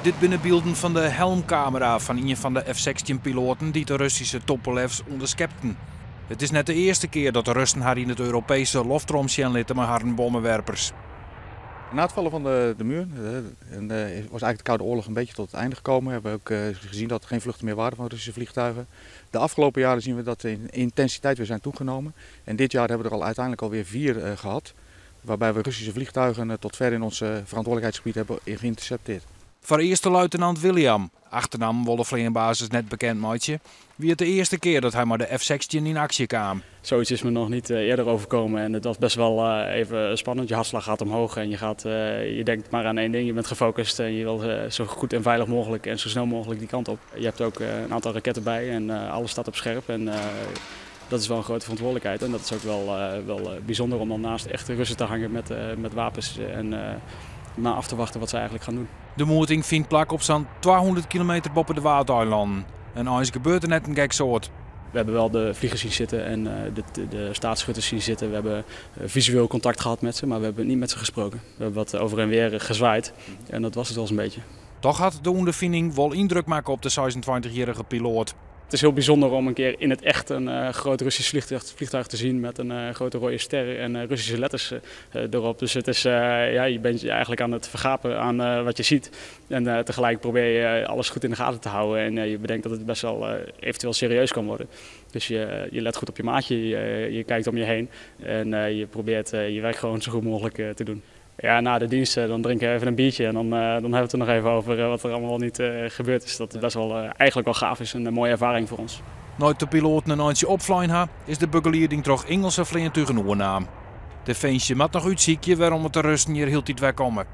Dit binne bylden fan de helmkamera fan ien fan de F-16 piloaten dy't de Russyske Tûpolevs ûnderskepten. It is net de earste kear dat de Russen har yn it Europeeske loftrom sjen litte mei harren bommewerpers. Na het vallen van de muur en was eigenlijk de Koude Oorlog een beetje tot het einde gekomen. We hebben ook gezien dat er geen vluchten meer waren van Russische vliegtuigen. De afgelopen jaren zien we dat de intensiteit weer zijn toegenomen. En dit jaar hebben we er al uiteindelijk alweer 4 gehad. Waarbij we Russische vliegtuigen tot ver in ons verantwoordelijkheidsgebied hebben geïntercepteerd. Foar earste luitenant William, achternaam wol de fleanbasis net bekend meitsje, wie it de earste kear dat hy mei de F-16 yn aksje kaam. Zoiets is me nog niet eerder overkomen en het was best wel even spannend. Je hartslag gaat omhoog en je denkt maar aan één ding. Je bent gefocust en je wil zo goed en veilig mogelijk en zo snel mogelijk die kant op. Je hebt ook een aantal raketten bij en alles staat op scherp. En dat is wel een grote verantwoordelijkheid en dat is ook wel bijzonder om dan naast echte Russen te hangen met wapens en maar af te wachten wat ze eigenlijk gaan doen. De moeting fynt plak op sa'n 200 kilometer boppe de Waadeilannen. En eins gebeurt der net in gek soart. We hebben wel de vliegers zien zitten en de staatsschutters zien zitten. We hebben visueel contact gehad met ze, maar we hebben niet met ze gesproken. We hebben wat over en weer gezwaaid en dat was het wel eens een beetje. Toch hat de ûnderfining wol yndruk makke op de 26-jarige piloat. Het is heel bijzonder om een keer in het echt een groot Russisch vliegtuig te zien met een grote rode ster en Russische letters erop. Dus je bent je eigenlijk aan het vergapen aan wat je ziet. En tegelijk probeer je alles goed in de gaten te houden en je bedenkt dat het best wel eventueel serieus kan worden. Dus je let goed op je maatje, je kijkt om je heen en je probeert je werk gewoon zo goed mogelijk te doen. Na de dienst dan drinken we even een biertje en dan hebben we het er nog even over wat er allemaal niet gebeurd is. Dat het best wel eigenlijk wel gaaf is en een mooie ervaring voor ons. Nei't de piloaten in eintsje opflein ha, is de begelieding troch Ingelske fleantugen oernaam. Definsje moat noch útsykje wêrom't de Russen hjir hieltyd wer komme.